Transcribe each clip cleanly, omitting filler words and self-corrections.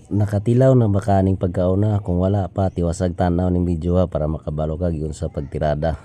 Nakatilaw na ba ka aning pagkauna? Kung wala pa, tiwasag tanaw ning video ha, para makabalo ka giunsa pagtirada.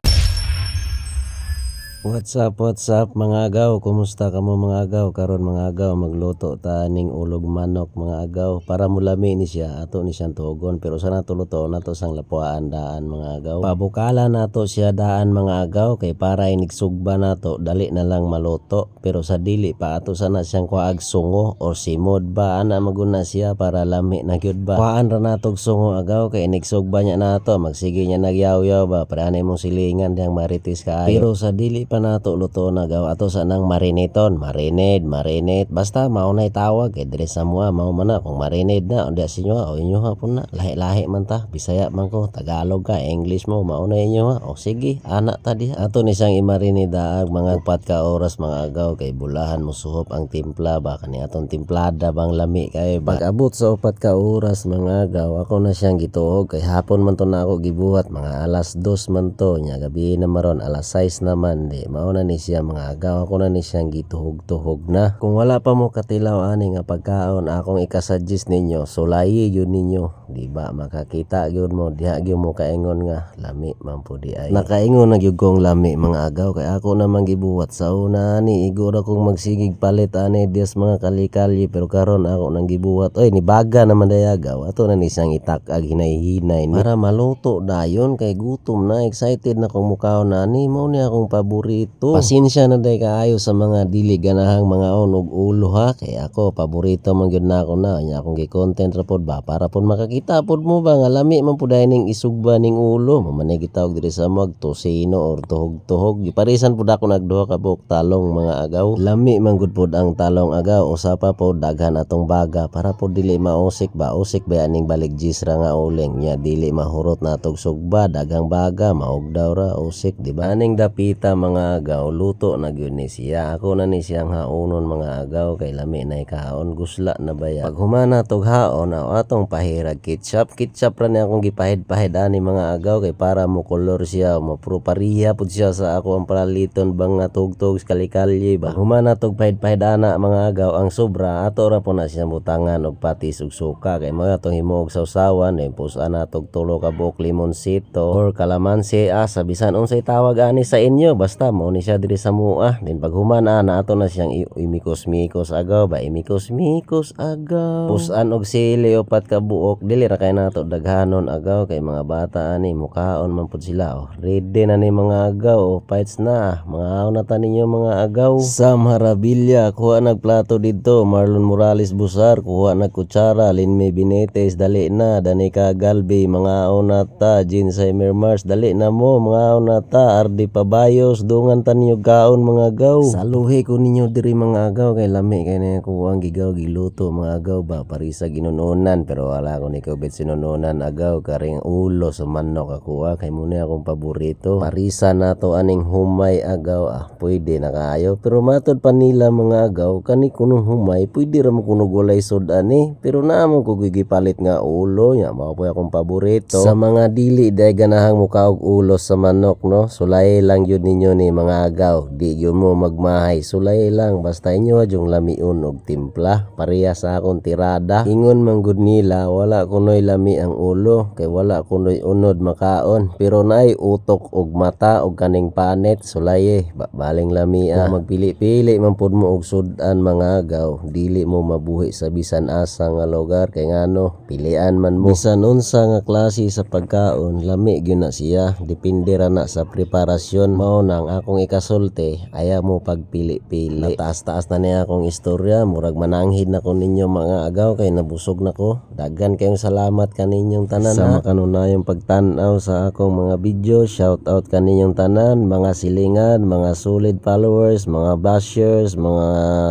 What's up, mga agaw? Kumusta kamo, mga agaw? Karon, mga agaw, magluto ta ning ulog manok, mga agaw. Para mulami ni siya, ato ni siyang tuhogon. Pero sa nato luto, nato sang lapuaan daan, mga agaw. Pabukala nato siya daan, mga agaw, kay para inigsugba nato, dali na lang maluto. Pero sa dili pa, ato sana siyang kuhaag sungo or simod ba, ana maguna siya para lami na gyud ba. Kuhaan ra natog sungo, agaw, kay inigsugba niya nato, magsige niya nagyaw-yaw ba, para ana imong silingan diyang maritis kaayo. Pero sa dili pa nato luto na agaw, ato sa nang marinaton, marinade, marinate, basta mao nay tawag kay diri sa mua mao man na kung marinade na unya sa inyo o inyo ha pud na lahi-lahi man ta, Bisaya man ko, Tagalog ka, English mo, mao na inyo ha. O sige, ana ta diha. Ato ni siyang i-marinate daag mga 4 ka oras, mga agaw, kay bulahan mo suhop ang timpla ba, kani atong timplada bang lami kay ba. Pag abot sa 4 ka oras, mga agaw, ako na siyang gituhog kay hapon man to na ako gibuhat, mga alas 2 man to nya, gabi na maron, alas 6 naman di. Mao na ni siya, mga agaw, ako na ni siyang gituhog-tuhog na. Kung wala pa mo katilaw ani nga pagkaon, akong ikasuggest ninyo, sulayi gyud ninyo, di ba? Makakita gyud mo diha gyud mo kaingon nga lami man pud di ay. Nakaingon na gyud kong lami, mga agaw, kay ako naman gibuhat sa una ani, igo ra kong magsigig palit ani dias mga kali-kalye, pero karon ako nang gibuhat. Oy, nibaga naman day, agaw. Ato na ni siyang itak-ag hinay-hinay ni para maluto dayon kay gutom na, excited na kong mukaon ani, mao ni akong paborito. Pasensya na day kaayo sa mga dili ganahang mangaon og ulo ha, kay ako paborito man gyud nako na nya, akong gi-content ra pod ba para pod makakita pod mo ba nga lami man pud ning isugba ning ulo. Mao man ni gitawag diri sa mag tosino or tuhog-tuhog. Giparisan pud ako nagduha ka buok talong, mga agaw. Lami man gud pod ang talong, agaw. Usa pa pod, daghan atong baga para pod dili mausik ba, usik ba aning balig ra nga uling nya, dili mahurot natog sugba, daghang baga, maugdaw ra, usik, di ba? Aning dapita, mga agaw, luto na gyud ni siya. Ako na ni siyang haonon, mga agaw, kay lami na kaon, gusla na baya. Pag humana tog haon, atong pahirag ketchup. Ketchup ra ni akong gipahid-pahid ani, mga agaw, kay para mo kolor siya, mo pro pariha pud siya sa ako ang paraliton bang nga tugtog sa kali-kalye ba. Pag humana tog pahid-pahid ana, mga agaw, ang sobra ato ra po na siya butangan og patis ug suka kay mao atong himuog sawsawan eh. Pusan natog tulo ka buok limonsito or kalamansi, asa bisan unsay tawag ani sa inyo, basta mao ni siya diri sa mua. Then pag human ana, ato na siyang imikos-mikos, agaw ba, imikos-mikos, agaw. Pusan og sili, 4 ka buok, dili ra kay nato daghanon, agaw, kay mga bata ani mukaon man pud sila. Oh, ready na ni, mga agaw. Oh, fights na, mga na ta ninyo, mga agaw. Sam Harabilla, kuha nagplato didto. Marlon Morales Busar, kuha nag kutsara. Linme Benitez, dali na. Danica Galbi, mga na ta. Jinsay Mermars, dali na mo, mga na ta. Ardi Pabayos, dungan ta ninyo kaon, mga agaw. Saluhi ko ninyo diri, mga agaw, kay lami kay na ko ang gigaw giluto, mga agaw ba, parisa ginununan, pero wala ko ni kubit sinununan, agaw, karing ulo sa manok ako ah, kay muna akong paborito. Parisa nato aning humay, agaw. Ah, pwede na kaayo, pero matod pa nila, mga agaw, kani kunong humay pwede ra mo kunog walay sud ani, pero naa mo ko gipalit nga ulo nya, mao po akong paborito. Sa mga dili day ganahang mukaog ulo sa manok no, sulay lang gyud ninyo ni, mga agaw, di gyud mo magmahay, sulay lang, basta inyo yung lamion og timpla pareha sa akong tirada. Ingon man gud nila wala kunoy lami ang ulo kay wala kunoy unod makaon, pero naay utok og mata og kaning panit, sulay ba, baling lami ah. Kung magpili-pili man pud mo og sud-an, mga agaw, dili mo mabuhi sa bisan asa nga lugar, kay ngano, pilian man mo. Bisan unsa nga klase sa pagkaon, lami gyud na siya, depende ra na sa preparasyon. Mao nang akong ikasulti, ayaw mo pagpili-pili. Taas-taas na niya akong istorya, murag mananghid na ko ninyo, mga agaw, kay nabusog na ko. Daghan kayong salamat kaninyong tanan sa makanunayong pagtan-aw sa akong mga video. Shout out kaninyong tanan, mga silingan, mga solid followers, mga bashers, mga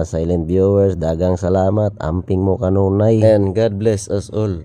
silent viewers, daghang salamat, amping mo kanunay, and God bless us all.